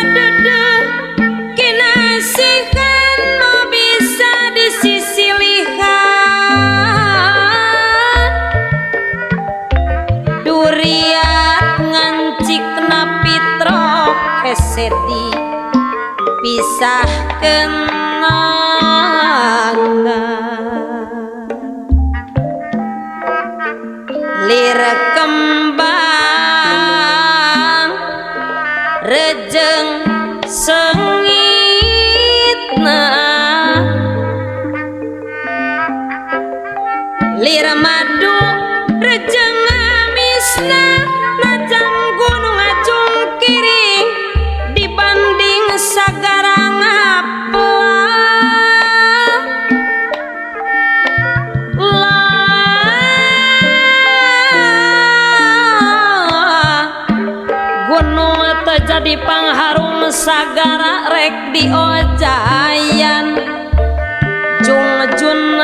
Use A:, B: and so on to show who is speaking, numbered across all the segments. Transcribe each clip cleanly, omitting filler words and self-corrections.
A: Sadedeh kinasihan mah bisa disisilihan. Duriat ngancikna fitroh hese dipisahkeun. Lir kembang rejeng sengitna, lir madu rejeng amisna, najan gunung ajungkiring dibanding sagara ngaplah. Gunung jadi pangharum sagara rek diojayan jungjunan.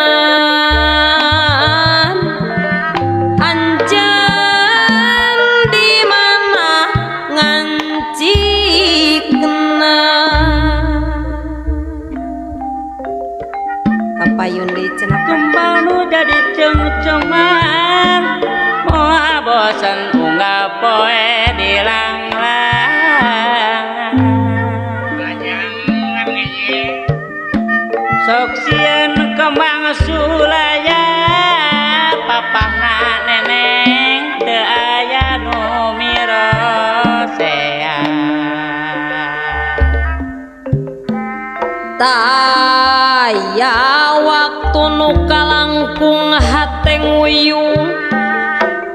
A: Anjeun di mana ngancikna? Kapayun deui cenah.
B: Kembang nu jadi cengcengan, moal bosen unggal poe dilanglangan. Sok sieun kembang sulaya, papahna neneng teu aya nu mirosea.
A: Taya waktu nu kalangkung hate nguyung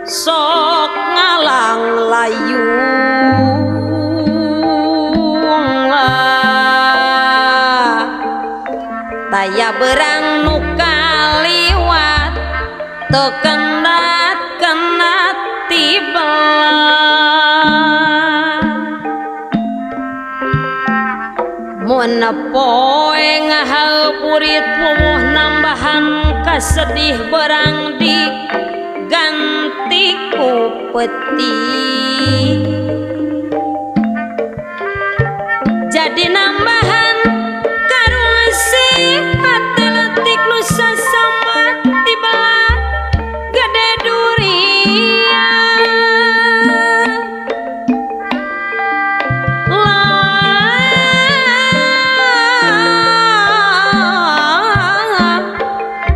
A: sok ngalang layung lah. Taya berang nu kaliwat teu kendat kenat tibelah. Mun poe ngahaburit wumuh nambahan kasedih berang diganti ku peti. Jadi nambahan karungsi hate letik nu sasama tibelah gede durian. Lah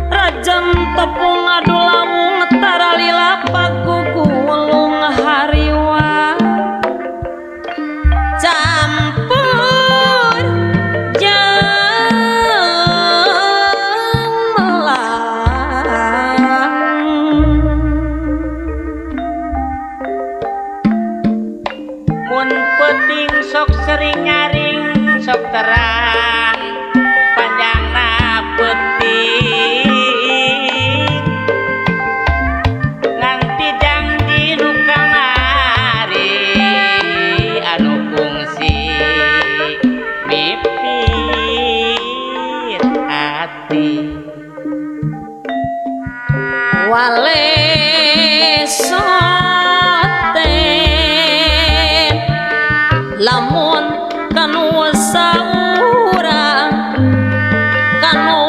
A: rajan tepung adu lawung taralila pagugulung hariwa campur jeung melang.
B: Mun peuting sok sering nyaring sok terang panjangna peuting, nganti janji nu kamari anu kungsi mipit hati.
A: Wale sote lamun kanu saurang kanu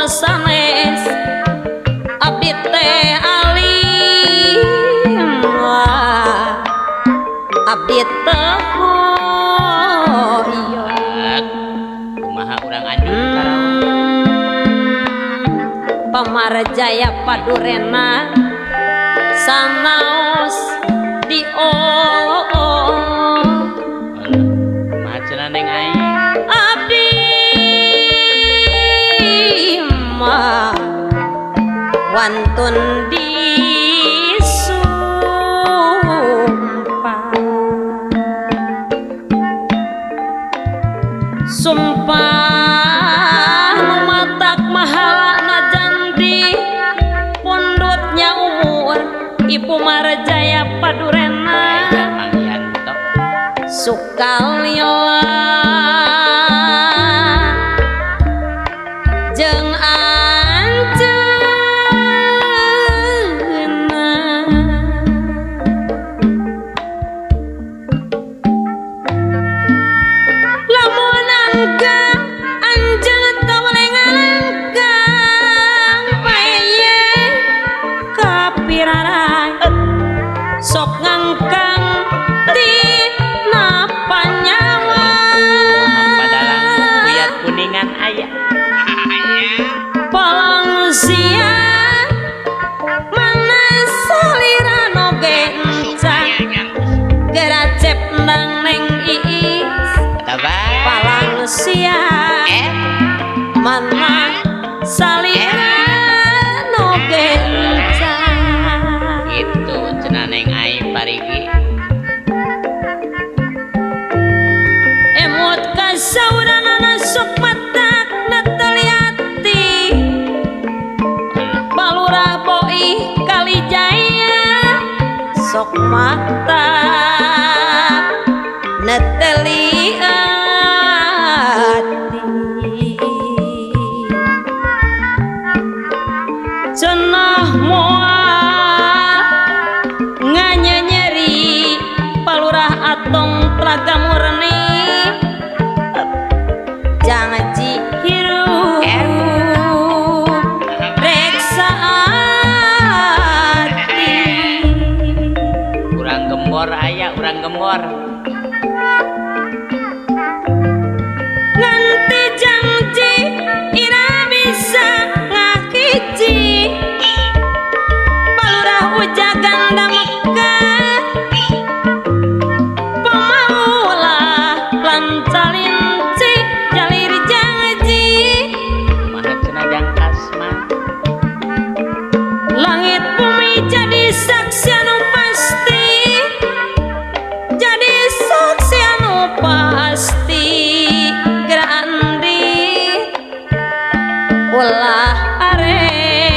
A: sanes abdi teh alim lah abdi teh hoyong.
B: Kumaha urang anjur Karawang?
A: Pamarjaya Padurena sanaos di
B: Kumaha cenah neng aing?
A: Abdi mah wantun disumpah, sumpah nu matak mahalana janji pundutnya umur Ibu Marjaya Padurena
B: Mang Yanto.
A: Sukalila jeung anjeunna. saksian mana salira nu gencar.
B: Itu cenah Neng Ai parigi.
A: Emut kasauranana sok matak neteli ati Balurah Boih Kalijaya sok matak neteli ati. Cenah moal nganyenyeri Palurah Atong Tlaga Murni janji hirup rek saati.
B: Urang gembor aya, urang gembor.
A: Nganti janji ira bisa ngahiji Palurah Ujagan Damekah pemaulah lancalinci jalir janji.
B: Kumaha cenah Jang Kasman?
A: Langit bumi jadi saksi anu pasti, jadi saksi anu pasti. Grandi ulah arek.